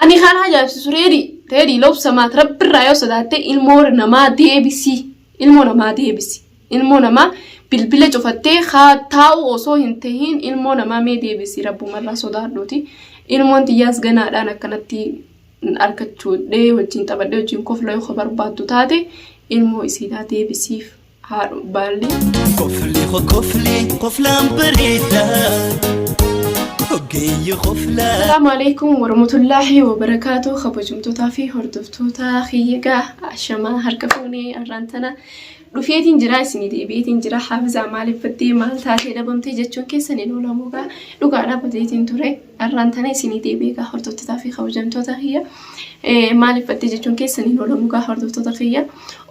Ani kan ajaa'ibsiisu reedii reedii lobsa maat rabbirraa yoo sodaatte ilmoo namaa deebisi ilmoo namaa deebisi ilmoo namaa bilbila cufattee haa taa'u osoo hin tahiin ilmoo namaa mee deebisi rabbumarraa sodaadhuuti ilmoon tiyyaas ganaadhaan akkanatti argachuudhee wajjin taphadhee wajjin kofla yoo barbaaddu taate ilmoo isiidhaa deebisiif haadhu baalli. Kofli kofli koflaan bareeda. Ogeeyyi koflaa. Assalaamu alaikum warahmatullaahi wabarakaatu kabajamtootaa fi hordoftoota kiyyagaa ashamaa harka fuunee arraan tana dhufeetiin jira isinii deebi'eetiin jira haafizaa maaliif baddee maal taatee dhabamtee jechuun keessan hin oolamuugaa dhugaadhaa badeetiin ture arraan tana isinii deebi'eegaa hordoftootaa fi kabajamtoota kiyya maaliif baddee jechuun keessan hin oolamuugaa hordoftoota kiyya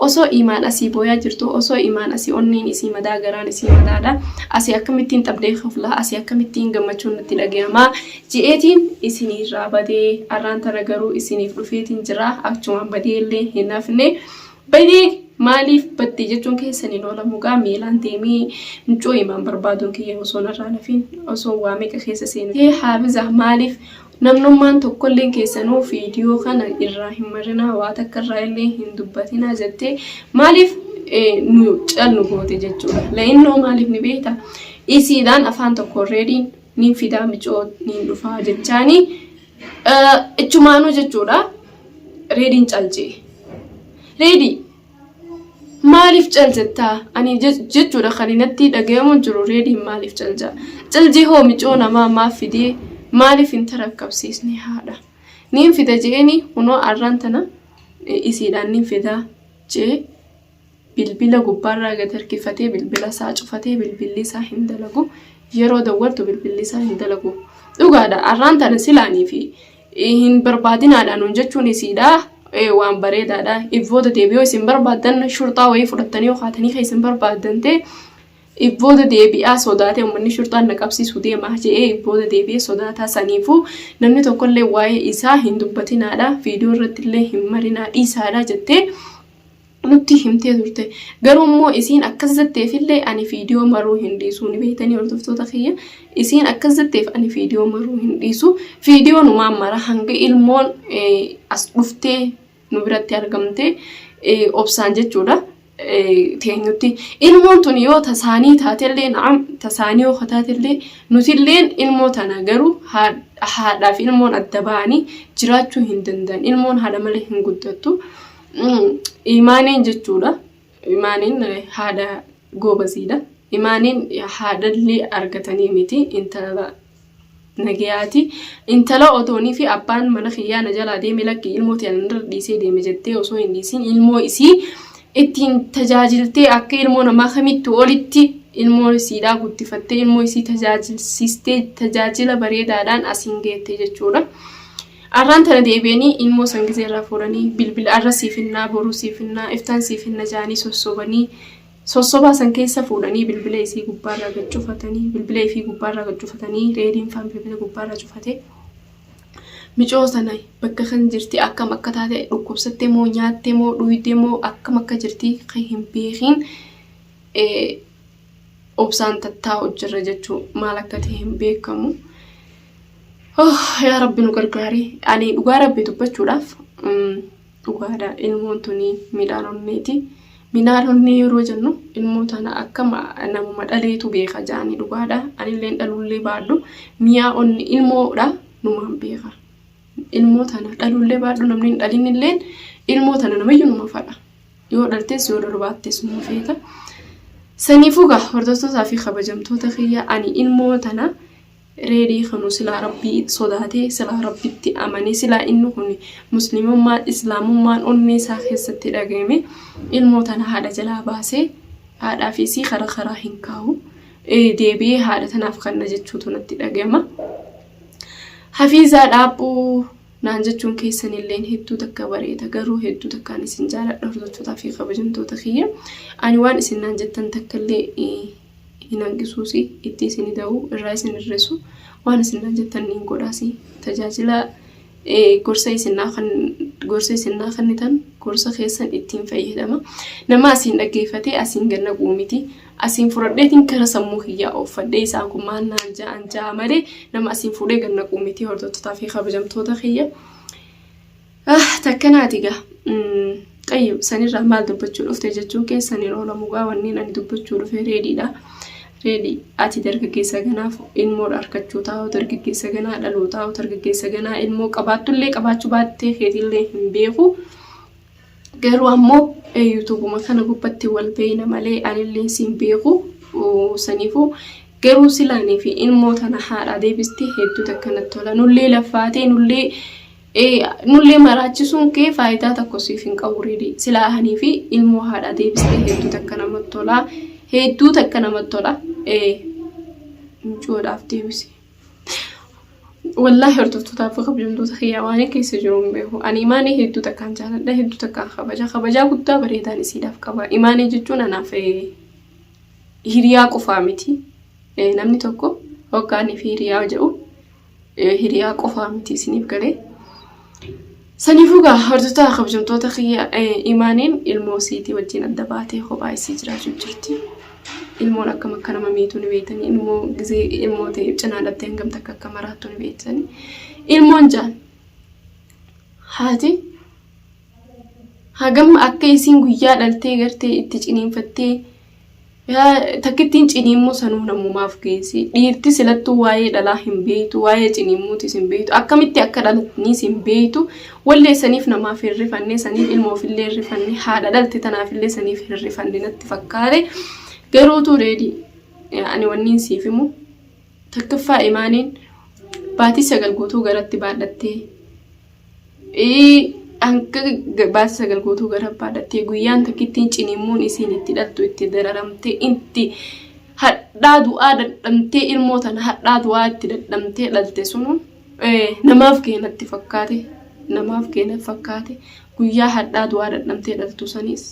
Osoo imaan asii booyaa jirtu osoo imaan asii onneen isii madaa garaan isii madaadha asii akkamittiin xabdee koflaa asii akkamittiin gammachuun natti dhagayamaa je'eetiin isiniirraa badee arraan tana garuu isiniif dhufeetiin jira achumaan badee illee hin hafne badee maaliif badde jechuun keessan hin oolamu gaa miilaan deemee mucoo imaan barbaaduun kiyya osoo narraa nafin osoo waa meeqa keessa seenu haafiza maaliif Namnummaan tokkolleen keessanuu fiidiyoo kana irraa hin marinaa waa takka irraa illee hin dubbatinaa jettee maaliif nu cal nu goote jechuudha. La'innoo maaliif ni beekta? Isiidhaan afaan tokko reediin niin fidaa micoo niin dhufaa jechaanii ichumaanuu jechuudha. Reediin cal jee. Reedii Maaliif cal jettaa? Ani jechuudha kan natti dhagayamu jiru reediin maaliif cal jaa? Cal jee hoo micoo namaa maaf fidee maaliif hin tarakkabsiisne haadha? Niin fida jeeni kunoo arraan tana isiidhaan niin fida jee bilbila gubbaarraa gad harkifatee bilbila isaa cufatee bilbilli isaa hin dalagu. Yeroo dawwaltu bilbilli isaa hin dalagu. Dhugaadha arraan tana silaanii fi hin barbaadinaadha nuun jechuun isiidha waan bareedaadha. Ibbooda deebi'oo isin barbaaddan shurxaa wayii fudhattanii yoo kaatanii kan isin barbaaddan ta'e ibbooda deebi'aa sodaatee uummanni shurxaan na qabsiisuu deema je'ee ibbooda deebi'ee sodaataa saniifuu namni tokkollee waa'ee isaa hin dubbatinaadha viidiyoo irratti illee hin marinaa dhiisaadha jettee nutti himtee turte. Garuu immoo isiin akkas jetteefillee ani viidiyoo maruu hin dhiisu. Ni beektanii hordoftoota kiyya. Isiin akkas jetteef ani viidiyoo maruu hin dhiisu. Viidiyoo numaan mara hanga ilmoon as dhuftee nu biratti argamte obsaan jechuudha. Teenyutti. Ilmoon tun yoo tasaanii taatellee na'am tasaanii yoo taatellee nutilleen ilmoo tana garuu haadhaaf ilmoon adda ba'anii jiraachuu hin danda'an. Ilmoon haadha malee hin guddattu. Imaaneen jechuudha. Imaaneen haadha goobaziidha. Imaaneen haadhallee argatanii miti intala nagayaati. Intala otoonii fi abbaan mana kiyyaa na jalaa deeme lakki ilmoo tiyya narra dhiisee deeme jettee osoo hin dhiisin ilmoo isii ittiin tajaajiltee akka ilmoo namaa kamittuu olitti ilmoo isiidhaa guddifattee ilmoo isii tajaajilsiistee tajaajila bareedaadhaan asiin geette jechuudha. Arraan tana deebi'anii ilmoo san gizee irraa fuudhanii bilbila arra siif hinnaa boruu siif hinnaa iftaan siif hinna jaanii sossobanii sossobaa san keessa fuudhanii bilbila isii gubbaarraa gad cufatanii bilbila ifii gubbaarraa gad cufatanii reediin faan bilbila gubbaarraa cufate micoo sana bakka kan jirti akkam akka taate dhukkubsatte moo nyaatte moo dhuyde moo akkam akka jirti kan hin beekiin obsaan tattaa'u jirra jechuu maal akka ta'e hin beekamu. Oh, yaa Rabbi nu gargaari. Ani dhugaa Rabbi dubbachuudhaaf dhugaadha ilmoon tuni midhaan onneeti. Midhaan onnee yeroo jennu ilmoo tana akkama namuma dhaleetu beeka jaanii dhugaadha. Anilleen dhalullee baadhu mi'aa onni ilmoodha numaan beeka. Ilmoo tana dhalullee baadhu namni hin dhalinilleen ilmoo tana namayyuu numa fadha. Yoo dhaltes yoo dhaluu baattes numa feeta. Saniifuu gaa hordoftootaa fi kabajamtoota kiyya ani ilmoo tana Reedii kanu silaa rabbii sodaatee silaa rabbitti amanee silaa inni kun muslimummaan islaamummaan onnee isaa keessatti dhagayame ilmoo tana haadha jalaa baasee haadhaa fi isii kara karaa hin kaahu deebi'ee haadha tanaaf kanna jechuutu natti dhagayama. Hafiizaa dhaaphuu naan jechuun keessanilleen hedduu takka bareeda garuu hedduu takkaan isin jaaladha hordoftootaa fi kabajamtoota kiyya ani waan isin naan jettan takkallee hin hanqisuusi itti isin ida'u irraa isin hir'isu waan isin naan jettan niin godhaasi tajaajila gorsa isin naa kan gorsa isin naa kennitan gorsa keessan ittiin fayyadama nama asiin dhaggeeffatee asiin gad naquu miti asiin fudhadheetiin kara sammuu kiyyaa ooffadhee isaan kun maal naan ja'an ja'a malee nama asiin fuudhee gad naquu miti hordoftootaa fi kabajamtoota kiyya. Takkanaati gaa. Xayyib sanirraa maal dubbachuu dhufte jechuun keessan hin oolamu gaa wanniin ani dubbachuu dhufe reediidha. Reedi ati dargaggeessa ganaaf ilmoo harkachuu taa'u dargaggeessa ganaa dhaluu taa'u dargaggeessa ganaa ilmoo qabaattullee qabaachuu baattee keetillee hin beeku. Garuu ammoo yuutuubuma kana gubbatti wal beeyna malee anillee siin beeku. Saniifuu garuu silaanii fi ilmoo tana haadhaa deebistee hedduu takka natti tola. Nullee laffaatee nullee nullee maraachisuun kee faayidaa tokko siif hin qabu reedii. Silaa anii fi ilmoo haadhaa deebistee hedduu takka namatti tola. Hedduu takka namatti tola. Mucoodhaaf deebisi. Wallaahi hordoftootaa fi kabajamtoota kiyyaa waan keessa jiru hin beeku. Ani imaanii hedduu takkaan jaaladha, hedduu takkaan kabaja. Kabajaa guddaa bareedaan isiidhaaf qaba. Imaanii jechuun anaaf hiriyaa qofaa miti. Namni tokko hoggaanii fi hiriyaa jedhu hiriyaa qofaa miti isiniif galee. Saniifuu gaa hordoftoota kabajamtoota kiyya imaaniin ilmoo isiitii wajjin adda baatee kophaa isii jiraachuu jirti. Ilmoon akkam akka nama miitu ni beektanii ilmoo gizee ilmoo ta'e cinaa dhabdee hangam takka akka maraattu ni beektanii. Ilmoon jaan haati hagam akka isiin guyyaa dhaltee gartee itti ciniinfattee Takkittiin ciniimmuu sanuu namumaaf geessi. Dhiirti silattuu waa'ee dhalaa hin beektu, waa'ee ciniimmuutis hin beektu, akkamitti akka dhalatniis hin beektu. Wallee saniif namaaf hin rifanne, saniif ilma ofillee hin rifanne, haadha dhalte tanaafillee saniif hin rifanne natti fakkaate. Garuutu reedii ani wanniin siif himu takkaffaa imaaniin baatii 9 guutuu garatti baadhattee Hanga baatii 9 guutuu gara baadhattee guyyaan takkittiin ciniimmuun isiin itti dhaltu itti dararamtee itti hadhaa du'aa dadhamtee ilmoo tana hadhaa du'aa itti dadhamtee dhalte sunu namaaf ga'e natti fakkaate namaaf ga'e natti fakkaate guyyaa hadhaa du'aa dadhamtee dhaltu sanis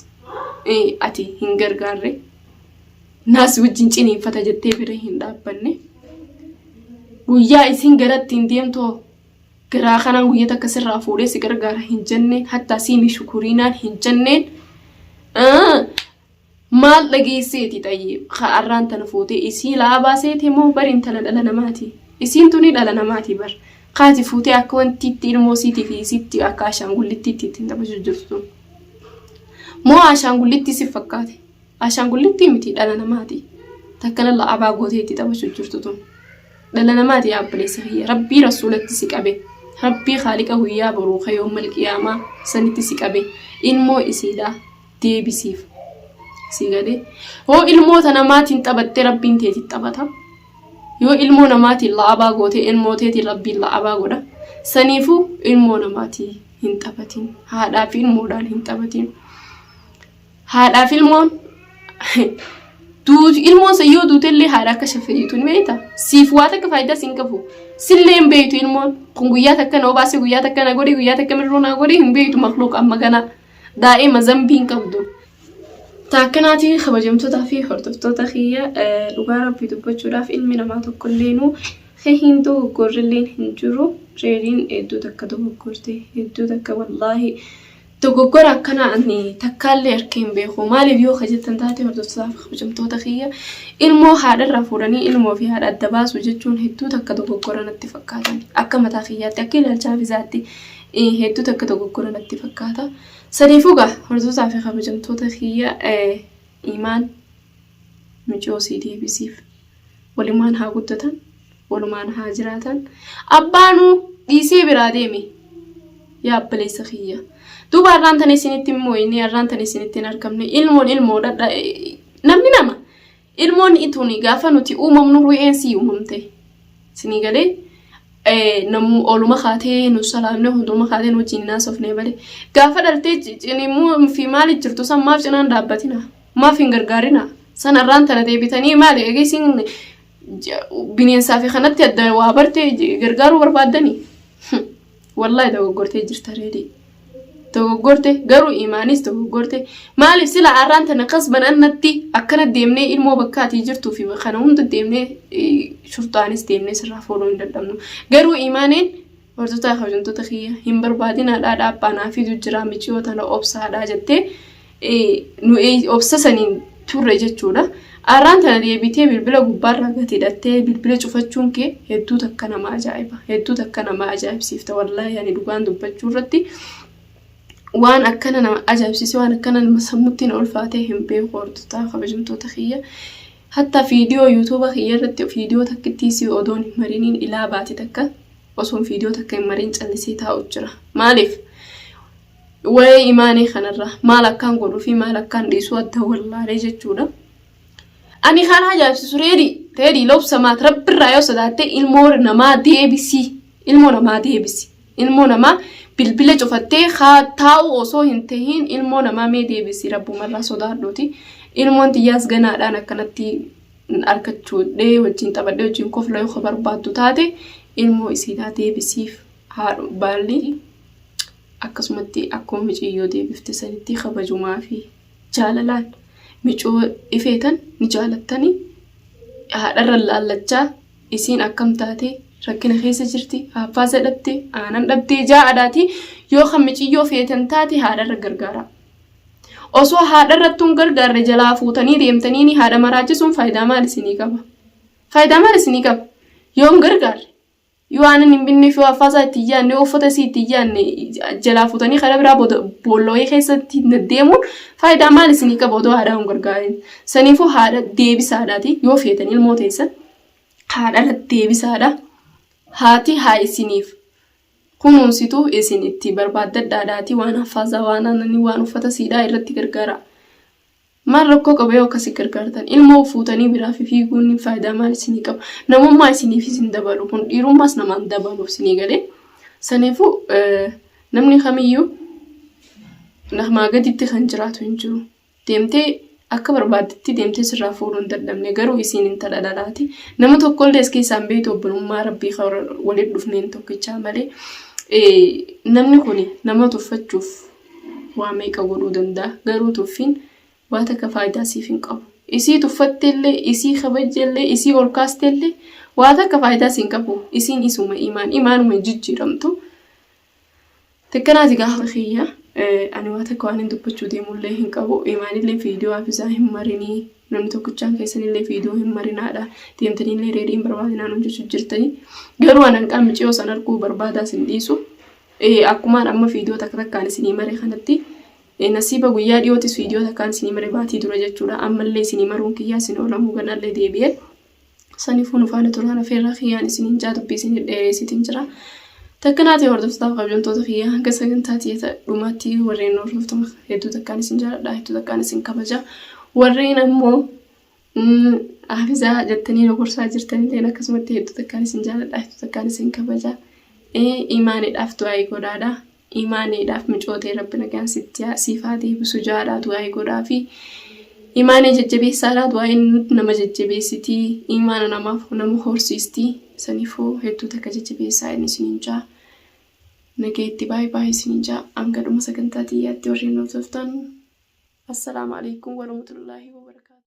ati hin gargaarre naas wajjin ciniinfata jettee bira hin dhaabbanne guyyaa isiin garatti hin deemtoo Garaa kanaan guyya takka sirraa fuudhee si gargaara hin jenneen hattaa siimi shukuriinaan hin jenneen maal dhageesseeti xayyee ka arraan tana fuutee isii laabaa seete moo bari intala dhala namaati isiin tuni dhala namaati bar kaati fuutee akka wantiitti ilmoo siitii fi isiitti akka ashaangullittiitti ittiin taphachuu jirtu tun moo ashaangullitti si fakkaate Ashaangullittii miti dhala namaati. Takkana la'abaa gootee itti taphachuu jirtu tun. Dhala namaati yaa obboleessa kiyya. Rabbii rasuulatti si qabe. Rabbii haaliqa guyyaa boruu ka yoommal qiyaamaa sanitti si qabe. Ilmoo isiidha deebisiif. Si galee. Hoo ilmoo tana maatiin taphattee rabbiin teetit taphata. Yoo ilmoo namaatiin la'abaa gootee ilmoo teetiin rabbiin la'abaa godha. Saniifuu ilmoo namaatii hin taphatin. Haadhaa fi ilmoodhaan hin taphatin. Haadhaaf ilmoon duutu ilmoon san yoo duutellee haadha akka shafeeyitu ni beekta. Siif waa takka faayidaa siin qabu. Sillee hin beektu ilmoon. Kun guyyaa takka na obaase guyyaa takka na godhi guyyaa takka mirroo na godhi hin beektu makluuq amma ganaa. Daa'ima zambii hin qabdu. Taakkanaatii kabajamtootaa fi hordoftoota kiyya dhugaa rabbii dubbachuudhaaf ilmi namaa tokkolleenuu hin dogoggorrilleen hin jiru. Reeriin hedduu takka dogoggorte hedduu takka wallaahi Dogoggora akkanaa ani takkaallee arkee hin beeku. Maaliif yoo ka jettan taate hordoftootaa fi kabajamtoota kiyya ilmoo haadharraa fuudhanii ilmoo fi haadha adda baasuu jechuun hedduu takka dogoggora natti fakkaatan. Akka mataa kiyyaatti akka ilaalchaa fizaatti hedduu takka dogoggora natti fakkaata. Saniifuu gaa hordoftootaa fi kabajamtoota kiyya imaan miciyoo sii deebisiif. Walumaan haa guddatan, walumaan haa jiraatan. Abbaanuu dhiisee biraa deeme. Yaa abbaleessa kiyya. Duuba har'aan tana isinitti hin mooyne, har'aan tana isinitti hin argamne. Ilmoon ilmoodha. Namni nama. Ilmoon ituni gaafa nuti uumamnu ru'een sii uumamte. Isinii galee namuu ooluma kaatee nu salaamne hunduma kaatee nu wajjin hin haasofne malee. Gaafa dhaltee ciniimmuu fi maali jirtu san maaf cinaan dhaabbatina? Maaf hin gargaarina? San har'aan tana deebitanii maali eega isin bineensaa fi kanatti adda waa bartee gargaaruu barbaaddanii? Wallaahi dogoggortee jirta reedii. Dogoggorte garuu imaanis dogoggorte maaliif sila arraan tana kasban annatti akkana deemnee ilmoo bakka ati jirtuu fi kana hunda deemnee shurxaanis deemnee sirraa fuudhuu hin dadhabnu. Garuu imaaneen hordoftoota kabajamtoota kiyya hin barbaadinaadhaa dhaabbaa naa fidu jira miciyoo tana obsaadhaa jettee nu obsa saniin turre jechuudha. Arraan tana deebitee bilbila gubbaarra gadi hidhattee bilbila cufachuun kee hedduu takka nama ajaa'iba. Hedduu takka nama ajaa'ibsiifta wallaahi ani dhugaan dubbachuu irratti. Waan akkana nama ajaa'ibsiise waan akkana nama sammutti na ulfaatee hin beeku hordoftoota kabajamtoota kiyya. Hatta viidiyoo yuutuuba kiyya irratti viidiyoo takkittii si odoon hin mariniin ilaa baate takka osoon viidiyoo takka hin marin callisee taa'u jira. Maaliif? Waa'ee imaanee kanarra maal akkaan godhuu fi maal akkaan dhiisuu adda wallaalee jechuudha. Ani kan ajaa'ibsiisu reedii reedii lobsa maat rabbirraa yoo sodaatte ilmoo namaa deebisi ilmoo namaa deebisi ilmoo namaa bilbila cufattee haa taa'u osoo hin tahiin ilmoo namaa mee deebisi rabbumarraa sodaadhuuti ilmoon tiyyaas ganaadhaan akkanatti argachuudhee wajjin taphadhee wajjin kofla yoo barbaaddu taate ilmoo isiidhaa deebisiif haadhu baalli akkasumatti akkuma miciyyoo deebifte sanitti kabajumaa fi jaalalaan micoo ifeetan ni jaalattanii haadharra laallachaa isiin akkam taate rakkina keessa jirti haffaaza dhabde aanan dhabdee jaa'adhaati yoo kan miciyyoo feetan taate haadharra gargaara. Osoo haadharrattuun gargaarre jalaa fuutanii deemtanii haadha maraachisuun faayidaa maal isinii qaba? Faayidaa maal isinii qaba? Yoo hin gargaarre yoo aanan hin binneef yoo affaasaa itti hin yaadne yoo uffata isii itti hin yaadne jalaa fuutanii karaa biraa boolla wayii keessatti deemuun faayidaa maal isinii qaba odoo haadhaa hin gargaarin. Saniifuu haadha deebisaadhaati yoo feetan ilmoo teessan haadha deebisaadha. Haati haa isiniif kunuunsitu isin itti barbaaddadhaadhaati waan affaasaa waan aannanii waan uffata siidhaa irratti gargaara. Maal rakkoo qaba yoo akkasi gargaartan? Ilmoo fuutanii biraa fiiguun faayidaa maal isinii qaba? Namummaa isiniifis hin dabalu. Kun dhiirummaas namaan dabalu isinii galee. Saniifuu namni kamiyyuu namaa gaditti kan jiraatu hin jiru. Deemtee akka barbaaddetti deemtee sirraa fuudhuu hin dadhabne garuu isiin intala dhalaati. Nama tokkollee as keessaa hin beektu obbolummaa rabbii walitti dhufneen tokkichaa malee. Namni kun nama tuffachuuf waa meeqa godhuu danda'a. Garuu tuffiin waa takka faayidaa siif hin qabu. Isii tuffatteellee, isii kabajjeellee, isii ol kaasteellee waa takka faayidaa siin qabu. Isiin isuma imaan imaanuma hin jijjiiramtu. Takkanaati gaafa kiyya ani waa takka waan hin dubbachuu deemullee hin qabu. Imaanillee viidiyoo hafizaa hin marinii. Namni tokkichaan keessanillee viidiyoo hin marinaadha. Deemtaniillee reedii hin barbaadinaa nuun jechuu jirtanii. Garuu anan qaamni ciyoo san arguu barbaadaas hin dhiisu. Akkumaan amma viidiyoo takka takkaan isinii mare kanatti nasiiba guyyaa dhiyootis viidiyoo takkaan isinii mare baatii dura jechuudha. Ammallee isinii maruun kiyyaa isin oolamuu ganallee deebi'ee. Saniifuu nu faana turaan afeerraa kiyyaan isiniin jaa dubbii isinii dheereessitiin jira. Takkanaati hordoftoota kabajamtoota kiyyaa hanga sagantaa tiyya dhumaatti warreen hordoftoota hedduu takkaan isin jaaladha hedduu takkaan isin kabaja. Warreen ammoo Hafizaa jettanii nu gorsaa jirtanilleen akkasumatti hedduu takkaan isin jaaladha hedduu takkaan isin kabaja. Imaaniidhaaf du'aa'ii godhaadha. Imaaniidhaaf micootee rabbi nagaan sitti siif haa deebisu jaadhaa du'aa'ii godhaa fi imaanii jajjabeessaadha du'aa'iin nama jajjabeessitii imaana namaaf nama horsiisti saniifuu hedduu takka jajjabeessaa inni isiniin jaa. Nageetti baay'ee baay'ee isiniin jaa hanga dhuma sagantaa tiyyaatti warreen hordoftan. Assalaamu alaikum warahmatullaahi wabarakatuh.